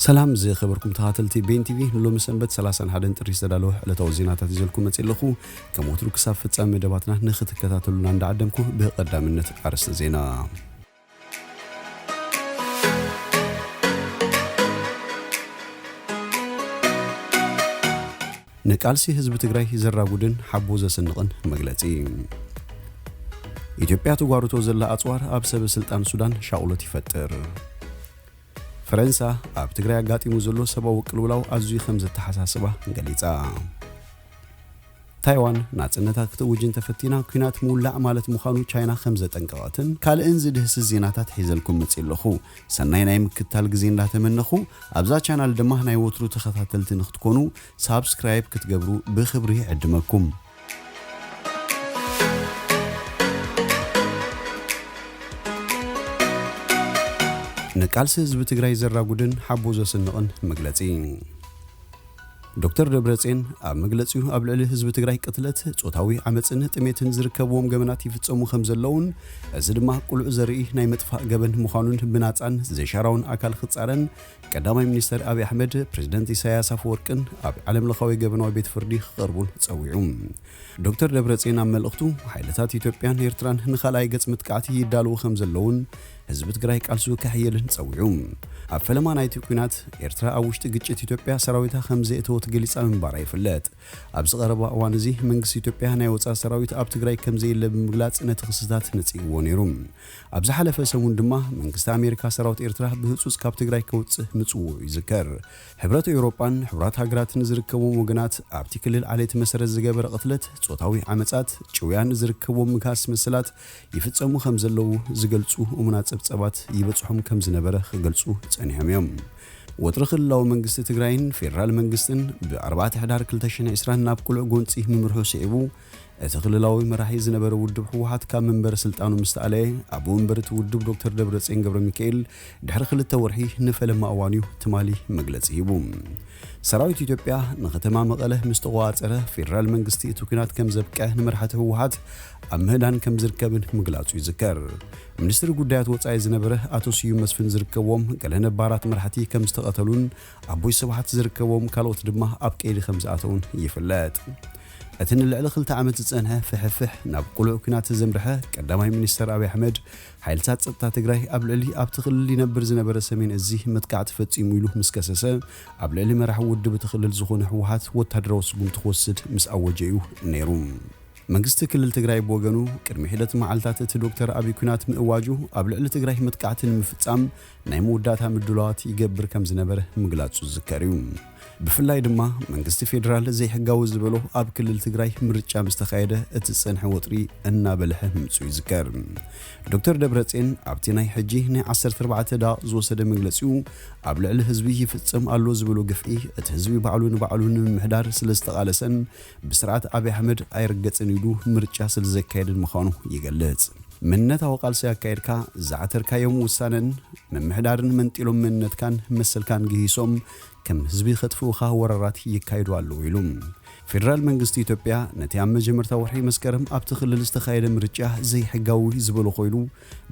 ሰላም ዝኸበርኩም ተኸታተልቲ ቤን ቲቪ፣ ንሎሚ ሰንበት ሰላሳን ሓደን ጥሪ ዝተዳለወ ዕለታዊ ዜናታት ይዘልኩም መጽእ ኣለኹ። ከም ወትሩ ክሳብ ፍጻሜ መደባትና ንኽትከታተሉና እንዳዓደምኩ፣ ብቐዳምነት ኣርእስተ ዜና። ንቃልሲ ህዝቢ ትግራይ ዘራጉድን ሓቦ ዘስንቕን መግለጺ። ኢትዮጵያ ትጓርቶ ዘላ ኣጽዋር ኣብ ሰበ ስልጣን ሱዳን ሻቕሎት ይፈጥር። ፈረንሳ ኣብ ትግራይ ኣጋጢሙ ዘሎ ሰብኣዊ ቅልውላው ኣዝዩ ከም ዘተሓሳስባ ገሊጻ። ታይዋን ናጽነታ ክትእውጅ እንተፈቲና፣ ኲናት ምውላዕ ማለት ምዃኑ ቻይና ከም ዘጠንቀቐትን ካልእን ዝድህስስ ዜናታት ሒዘልኩም መጽእ ኣለኹ። ሰናይ ናይ ምክትታል ግዜ እንዳተመነኹ፣ ኣብዛ ቻናል ድማ ናይ ወትሩ ተኸታተልቲ ንክትኮኑ ሳብስክራይብ ክትገብሩ ብኽብሪ ይዕድመኩም። ንቃልሲ ህዝቢ ትግራይ ዘራጉድን ሓቦ ዘስንቕን መግለጺ። ዶክተር ደብረጽዮን ኣብ መግለጺኡ፣ ኣብ ልዕሊ ህዝቢ ትግራይ ቅትለት፣ ጾታዊ ዓመጽን ጥሜትን ዝርከብዎም ገበናት ይፍጸሙ ከም ዘለውን፣ እዚ ድማ ቅሉዕ ዘርኢ ናይ ምጥፋእ ገበን ምዃኑን ብናጻን ዘይሻራውን ኣካል ክጻረን ቀዳማይ ሚኒስተር ኣብይ ኣሕመድ፣ ፕሬዝደንት ኢሳያስ ኣፈወርቅን ኣብ ዓለምለኻዊ ገበናዊ ቤት ፍርዲ ክቐርቡን ጸዊዑ። ዶክተር ደብረጽዮን ኣብ መልእኽቱ፣ ሓይልታት ኢትዮጵያን ኤርትራን ንኻልኣይ ገጽ መጥቃዕቲ ይዳለዉ ከም ዘለውን ህዝቢ ትግራይ ቃልሱ ከሕየልን ጸዊዑ። ኣብ ፈለማ ናይቲ ኲናት፣ ኤርትራ ኣብ ውሽጢ ግጭት ኢትዮጵያ ሰራዊታ ከም ዘየእተወት ገሊጻ ምንባራ ይፍለጥ። ኣብዚ ቀረባ እዋን እዚ መንግስቲ ኢትዮጵያ ናይ ወጻኢ ሰራዊት ኣብ ትግራይ ከም ዘየለ ብምግላጽ ነቲ ክስታት ነጺግዎ ነይሩ። ኣብ ዝሓለፈ ሰሙን ድማ መንግስቲ ኣሜሪካ ሰራዊት ኤርትራ ብህጹጽ ካብ ትግራይ ከውጽእ ምጽውዑ ይዝከር። ሕብረት ኤውሮጳን ሕቡራት ሃገራትን ዝርከቦም ወገናት ኣብቲ ክልል ዓሌት መሰረት ዝገበረ ቅትለት፣ ጾታዊ ዓመጻት፣ ጭውያን ዝርከቦም ምግሃስ መሰላት ይፍጸሙ ከም ዘለዉ ዝገልጹ እሙናት ጸብጸባት ይበጽሖም ከም ዝነበረ ክገልጹ ጸኒሖም እዮም። ወጥሪ ክልላዊ መንግስቲ ትግራይን ፌደራል መንግስትን ብ ኣርባዕተ ሕዳር ክልተ ሽሕን ዕስራን ናብ ቅሉዕ ጎንጺ ምምርሑ ስዒቡ፣ እቲ ክልላዊ መራሒ ዝነበረ ውድብ ህወሓት ካብ መንበረ ስልጣኑ ምስ ተኣለየ፣ ኣቦ መንበር እቲ ውድብ ዶክተር ደብረጽዮን ገብረ ሚካኤል ድሕሪ ክልተ ወርሒ ንፈለማ እዋን እዩ ትማሊ መግለጺ ሂቡ። ሰራዊት ኢትዮጵያ ንከተማ መቐለ ምስ ተቖጻጸረ፣ ፌደራል መንግስቲ እቲ ኲናት ከም ዘብቅዐ ንመራሕቲ ህወሓት ኣብ ምህዳን ከም ዝርከብን ምግላጹ ይዝከር። ሚኒስትሪ ጉዳያት ወጻኢ ዝነበረ ኣቶ ስዩም መስፍን ዝርከብዎም ገለ ነባራት መራሕቲ ከም ዝተቐተሉን ኣቦይ ስብሓት ዝርከብዎም ካልኦት ድማ ኣብ ቀይዲ ከም ዝኣተዉን ይፍለጥ። እቲ ንልዕሊ ክልተ ዓመት ዝጸንሐ ፍሕፍሕ ናብ ቅሉዕ ኲናት ዘምርሐ ቀዳማይ ሚኒስተር ኣብይ ኣሕመድ፣ ሓይልታት ጸጥታ ትግራይ ኣብ ልዕሊ ኣብቲ ክልል ይነብር ዝነበረ ሰሜን እዚ መጥቃዕቲ ፈጺሙ ኢሉ ምስ ከሰሰ፣ ኣብ ልዕሊ መራሒ ውድብ እቲ ክልል ዝኾነ ህወሓት ወታደራዊ ስጉምቲ ክወስድ ምስ ኣወጀ እዩ ነይሩ። መንግስቲ ክልል ትግራይ ብወገኑ፣ ቅድሚ ሒደት መዓልታት እቲ ዶክተር ኣብይ ኲናት ምእዋጁ ኣብ ልዕሊ ትግራይ መጥቃዕቲ ንምፍጻም ናይ መወዳእታ ምድላዋት ይገብር ከም ዝነበረ ምግላጹ ዝዝከር እዩ። ብፍላይ ድማ መንግስቲ ፌደራል ዘይሕጋዊ ዝበሎ ኣብ ክልል ትግራይ ምርጫ ምስ ተኻየደ እቲ ዝጸንሐ ወጥሪ እናበልሐ ምምጽኡ ይዝከር። ዶክተር ደብረጽዮን ኣብቲ ናይ ሕጂ ናይ ዓሰርተ ኣርባዕተ ደቓቕ ዝወሰደ መግለጺኡ፣ ኣብ ልዕሊ ህዝቢ ይፍጸም ኣሎ ዝበሎ ግፍዒ፣ እቲ ህዝቢ ባዕሉ ንባዕሉ ንምምሕዳር ስለ ዝተቓለሰን ብስርዓት ኣብይ ኣሕመድ ኣይርገጽን ኢሉ ምርጫ ስለ ዘካየደን ምዃኑ ይገልጽ። መንነታዊ ቃልሲ ኣካየድካ፣ ዝዓተርካዮም ውሳነን ምምሕዳርን መንጢሎም መንነትካን መሰልካን ግሂሶም ከም ህዝቢ ከጥፍኡኻ ወራራት ይካየዱ ኣለዉ ኢሉ። ፌደራል መንግስቲ ኢትዮጵያ ነቲ ኣብ መጀመርታ ወርሒ መስከረም ኣብቲ ክልል ዝተኻየደ ምርጫ ዘይሕጋዊ ዝበሎ ኮይኑ፣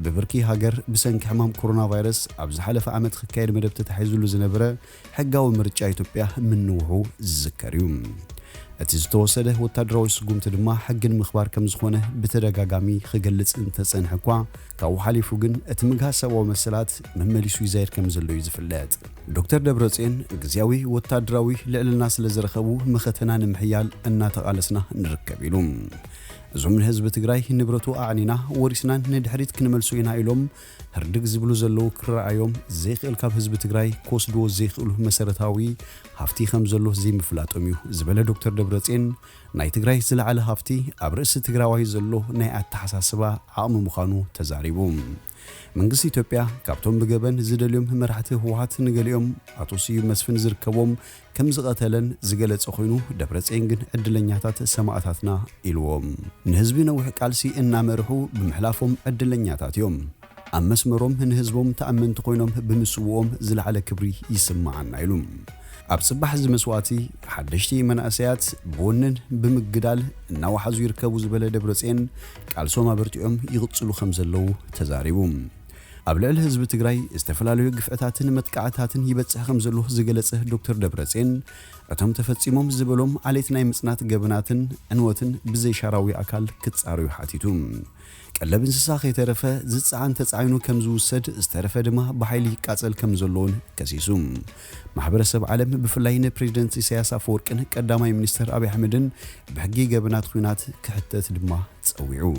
ብብርኪ ሃገር ብሰንኪ ሕማም ኮሮና ቫይረስ ኣብ ዝሓለፈ ዓመት ክካየድ መደብ ተታሒዙሉ ዝነበረ ሕጋዊ ምርጫ ኢትዮጵያ ምንውሑ ዝዝከር እዩ። እቲ ዝተወሰደ ወታደራዊ ስጉምቲ ድማ ሕጊ ንምኽባር ከም ዝኾነ ብተደጋጋሚ ክገልጽ እንተጸንሐ እኳ፣ ካብኡ ሓሊፉ ግን እቲ ምግሃስ ሰብኣዊ መሰላት መመሊሱ ይዛየድ ከም ዘሎ እዩ ዝፍለጥ። ዶክተር ደብረጽዮን፣ ግዝያዊ ወታደራዊ ልዕልና ስለ ዝረኸቡ መኸተና ንምሕያል እናተቓለስና ንርከብ ኢሉ። እዞም ንህዝቢ ትግራይ ንብረቱ ኣዕኒና ወሪስናን ንድሕሪት ክንመልሶ ኢና ኢሎም ህርድግ ዝብሉ ዘለዉ ክረኣዮም ዘይኽእል፣ ካብ ህዝቢ ትግራይ ክወስድዎ ዘይኽእሉ መሰረታዊ ሃፍቲ ከም ዘሎ ዘይምፍላጦም እዩ ዝበለ ዶክተር ደብረጽዮን፣ ናይ ትግራይ ዝለዓለ ሃፍቲ ኣብ ርእሲ ትግራዋይ ዘሎ ናይ ኣተሓሳስባ ዓቕሚ ምዃኑ ተዛሪቡ። መንግስቲ ኢትዮጵያ ካብቶም ብገበን ዝደልዮም መራሕቲ ህወሓት ንገሊኦም፣ ኣቶ ስዩም መስፍን ዝርከቦም፣ ከም ዝቐተለን ዝገለጸ ኮይኑ፣ ደብረጽዮን ግን ዕድለኛታት ሰማእታትና ኢልዎም። ንህዝቢ ነዊሕ ቃልሲ እናመርሑ ብምሕላፎም ዕድለኛታት እዮም። ኣብ መስመሮም ንህዝቦም ተኣመንቲ ኮይኖም ብምስውኦም ዝለዓለ ክብሪ ይስምዓና ኢሉ። ኣብ ጽባሕ እዚ መስዋእቲ፣ ሓደሽቲ መናእሰያት ብወንን ብምግዳል እናወሓዙ ይርከቡ ዝበለ ደብረጽዮን፣ ቃልሶም ኣበርቲዖም ይቕጽሉ ከም ዘለዉ ተዛሪቡ። ኣብ ልዕሊ ህዝቢ ትግራይ ዝተፈላለዩ ግፍዕታትን መጥቃዕታትን ይበፅሕ ከም ዘሎ ዝገለጸ ዶክተር ደብረጽዮን፣ እቶም ተፈጺሞም ዝበሎም ዓሌት ናይ ምጽናት ገበናትን ዕንወትን ብዘይሻራዊ ኣካል ክጻረዩ ሓቲቱ። ቀለብ እንስሳ ከይተረፈ ዝጸዓን ተጻዒኑ ከም ዝውሰድ፣ ዝተረፈ ድማ ብሓይሊ ይቃጸል ከም ዘሎ እውን ከሲሱ። ማሕበረሰብ ዓለም ብፍላይ ንፕሬዚደንት ኢሳያስ ኣፈወርቅን ቀዳማይ ሚኒስትር ኣብይ ኣሕመድን ብሕጊ ገበናት ኲናት ክሕተት ድማ ጸዊዑ።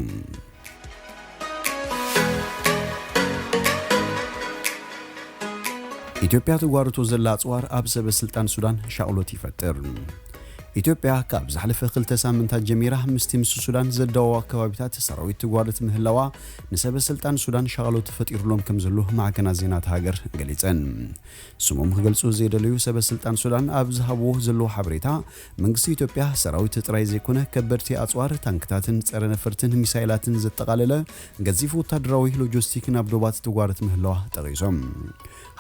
ኢትዮጵያ ትጓርቶ ዘላ ኣጽዋር ኣብ ሰበ ስልጣን ሱዳን ሻቕሎት ይፈጥር። ኢትዮጵያ ካብ ዝሓለፈ ክልተ ሳምንታት ጀሚራ ምስቲ ምስ ሱዳን ዘዳወባ ከባቢታት ሰራዊት ትጓርት ምህላዋ ንሰበ ስልጣን ሱዳን ሻቕሎት ፈጢሩሎም ከም ዘሎ ማዕከናት ዜና እታ ሃገር ገሊጸን። ስሞም ክገልጹ ዘይደለዩ ሰበ ስልጣን ሱዳን ኣብ ዝሃብዎ ዘለዉ ሓበሬታ፣ መንግስቲ ኢትዮጵያ ሰራዊት ጥራይ ዘይኮነ፣ ከበድቲ ኣጽዋር፣ ታንክታትን ጸረ ነፈርትን ሚሳይላትን ዘጠቓለለ ገዚፍ ወታደራዊ ሎጂስቲክ ናብ ዶባት ትጓርት ምህላዋ ጠቒሶም።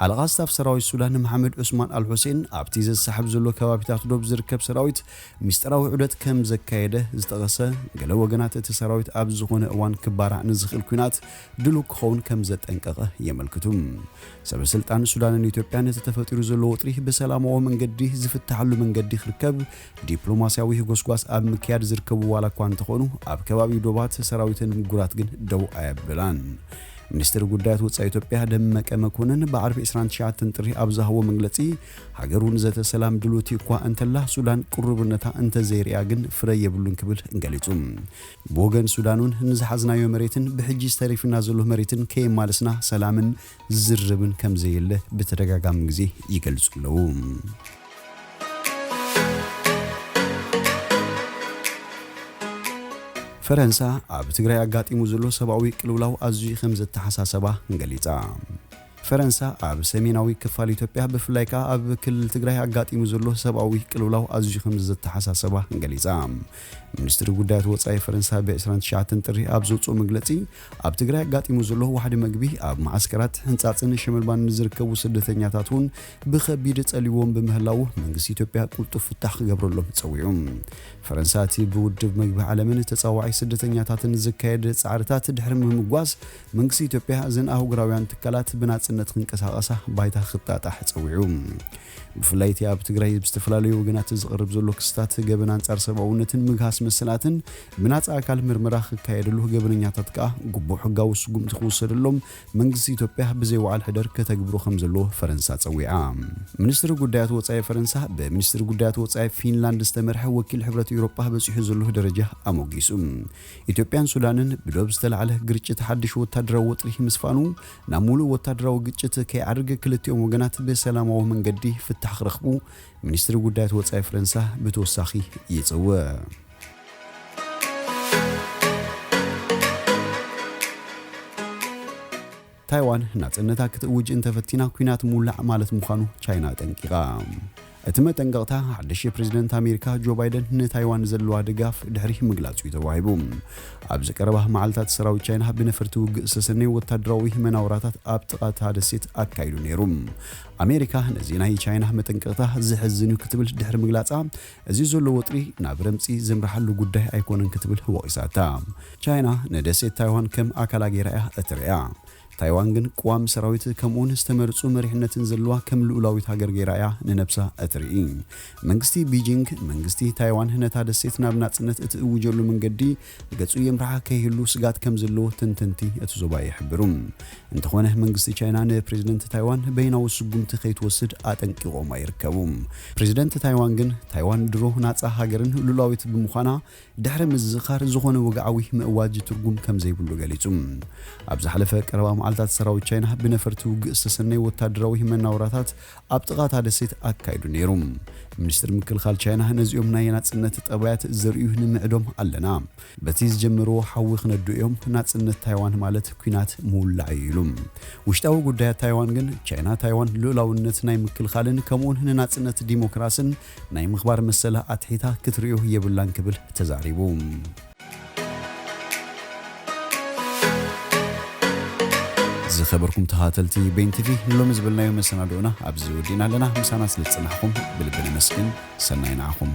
ሓለቓ ስታፍ ሰራዊት ሱዳን መሓመድ ዑስማን ኣል ሑሴን፣ ኣብቲ ዘሰሓብ ዘሎ ከባቢታት ዶብ ዝርከብ ሰራዊት ሚስጥራዊ ዑደት ከም ዘካየደ ዝጠቐሰ፣ ገለ ወገናት እቲ ሰራዊት ኣብ ዝኾነ እዋን ክባራዕ ንዝኽእል ኲናት ድሉው ክኸውን ከም ዘጠንቀቐ የመልክቱ። ሰበ ስልጣን ሱዳንን ኢትዮጵያን እቲ ተፈጢሩ ዘሎ ወጥሪ ብሰላማዊ መንገዲ ዝፍትሓሉ መንገዲ ክርከብ ዲፕሎማስያዊ ጎስጓስ ኣብ ምክያድ ዝርከቡ ዋላ እኳ እንተኾኑ፣ ኣብ ከባቢ ዶባት ሰራዊትን ምጉራት ግን ደው ኣየብላን። ሚኒስትሪ ጉዳያት ወጻኢ ኢትዮጵያ ደመቀ መኮንን ብዓርቢ ዕስራን ትሽዓተን ጥሪ ኣብ ዝሃቦ መግለጺ፣ ሃገሩ ንዘተ ሰላም ድልውቲ እኳ እንተላ፣ ሱዳን ቅሩብነታ እንተዘይርያ ግን ፍረ የብሉን ክብል ገሊጹ። ብወገን ሱዳን እውን ንዝሓዝናዮ መሬትን ብሕጂ ዝተሪፍና ዘሎ መሬትን ከየማለስና ሰላምን ዝርርብን ከም ዘየለ ብተደጋጋሚ ግዜ ይገልጹ ኣለዉ። ፈረንሳ ኣብ ትግራይ ኣጋጢሙ ዘሎ ሰብኣዊ ቅልውላው ኣዝዩ ከም ዘተሓሳሰባ ገሊጻ። ፈረንሳ ኣብ ሰሜናዊ ክፋል ኢትዮጵያ ብፍላይ ከኣ ኣብ ክልል ትግራይ ኣጋጢሙ ዘሎ ሰብኣዊ ቅልውላው ኣዝዩ ከም ዘተሓሳሰባ ገሊጻ። ሚኒስትሪ ጉዳያት ወጻኢ ፈረንሳ ብ ዕስራን ትሽዓተን ጥሪ ኣብ ዘውጽኦ መግለጺ፣ ኣብ ትግራይ ኣጋጢሙ ዘሎ ዋሕዲ መግቢ ኣብ መዓስከራት ሕንጻጽን ሽመልባን ንዝርከቡ ስደተኛታት እውን ብኸቢድ ጸልዎም ብምህላዉ መንግስቲ ኢትዮጵያ ቅልጡፍ ፍታሕ ክገብረሎም ጸዊዑ። ፈረንሳ እቲ ብውድብ መግቢ ዓለምን ተጻዋዒ ስደተኛታትን ዝካየድ ጻዕርታት ድሕሪ ምምጓስ፣ መንግስቲ ኢትዮጵያ እዘን ኣህጉራውያን ትካላት ብናጽነት ክንቀሳቐሳ ባይታ ክጣጣሕ ጸዊዑ። ብፍላይ እቲ ኣብ ትግራይ ብዝተፈላለዩ ወገናት ዝቐርብ ዘሎ ክስታት ገበን ኣንጻር ሰብኣውነትን ምግሃስ መሰላትን ብናጻ ኣካል ምርመራ ክካየደሉ፣ ገበነኛታት ከኣ ግቡእ ሕጋዊ ስጉምቲ ክውሰደሎም መንግስቲ ኢትዮጵያ ብዘይ ወዓል ሕደር ከተግብሮ ከም ዘለዎ ፈረንሳ ጸዊዓ። ሚኒስትሪ ጉዳያት ወጻኢ ፈረንሳ ብሚኒስትሪ ጉዳያት ወጻኢ ፊንላንድ ዝተመርሐ ወኪል ሕብረት ኤውሮጳ በጺሑ ዘሎ ደረጃ ኣሞጊሱ። ኢትዮጵያን ሱዳንን ብዶብ ዝተላዕለ ግርጭት ሓድሽ ወታደራዊ ወጥሪ ምስፋኑ ናብ ሙሉእ ወታደራዊ ግጭት ከይዓርግ ክልቲኦም ወገናት ብሰላማዊ መንገዲ ፍታሕ ክረኽቡ ሚኒስትሪ ጉዳያት ወጻኢ ፈረንሳ ብተወሳኺ ይጽውዕ። ታይዋን ናጽነታ ክትእውጅ እንተፈቲና ኲናት ምውላዕ ማለት ምዃኑ ቻይና ኣጠንቂቓ። እቲ መጠንቀቕታ ሓድሽ ፕሬዝደንት ኣሜሪካ ጆ ባይደን ንታይዋን ዘለዋ ድጋፍ ድሕሪ ምግላጹ እዩ ተዋሂቡ። ኣብዚ ቀረባ መዓልታት ሰራዊት ቻይና ብነፈርቲ ውግእ ዝተሰነዩ ወታደራዊ መናውራታት ኣብ ጥቓ እታ ደሴት ኣካይዱ ነይሩ። ኣሜሪካ ነዚ ናይ ቻይና መጠንቀቕታ ዘሕዝን እዩ ክትብል ድሕሪ ምግላጻ፣ እዚ ዘሎ ወጥሪ ናብ ረምጺ ዘምርሓሉ ጉዳይ ኣይኮነን ክትብል ወቒሳታ። ቻይና ንደሴት ታይዋን ከም ኣካላ ገይራ እያ እትርእያ። ታይዋን ግን ቅዋም ሰራዊት ከምኡውን ዝተመርጹ መሪሕነትን ዘለዋ ከም ልኡላዊት ሃገር ገይራ እያ ንነብሳ እትርኢ። መንግስቲ ቤጂንግ፣ መንግስቲ ታይዋን ነታ ደሴት ናብ ናጽነት እትእውጀሉ መንገዲ ገጹ የምርሓ ከይህሉ ስጋት ከም ዘለዎ ተንተንቲ እቲ ዞባ ይሕብሩ። እንተኾነ መንግስቲ ቻይና ንፕሬዝደንት ታይዋን በይናዊ ስጉምቲ ከይትወስድ ኣጠንቂቖም ኣይርከቡ። ፕሬዝደንት ታይዋን ግን ታይዋን ድሮ ናጻ ሃገርን ልኡላዊት ብምዃና ድሕሪ ምዝኻር ዝኾነ ወግዓዊ ምእዋጅ ትርጉም ከም ዘይብሉ ገሊጹ። ኣብ ዝሓለፈ ቀረባ መዓልታት ሰራዊት ቻይና ብነፈርቲ ውግእ ዝተሰነዩ ወታደራዊ መናውራታት ኣብ ጥቓ እታ ደሴት ኣካይዱ ነይሩ። ሚኒስትሪ ምክልኻል ቻይና ነዚኦም ናይ ናጽነት ጠባያት ዘርእዩ ንምዕዶም ኣለና። በቲ ዝጀመርዎ ሓዊ ክነዱ እዮም። ናጽነት ታይዋን ማለት ኲናት ምውላዕ እዩ ኢሉ። ውሽጣዊ ጉዳያት ታይዋን ግን ቻይና ታይዋን ልኡላውነት ናይ ምክልኻልን ከምኡውን ንናጽነት ዲሞክራስን ናይ ምኽባር መሰላ ኣትሒታ ክትርእዮ የብላን ክብል ተዛሪቡ። ዝኸበርኩም ተኸታተልቲ ቤን ቲቪ፣ ንሎሚ ዝበልናዮ መሰናድኦና ኣብዚ ወዲእና ኣለና። ምሳና ስለ ዝጸናሕኩም ብልቢ ነመስግን። ሰናይ ንዓኹም።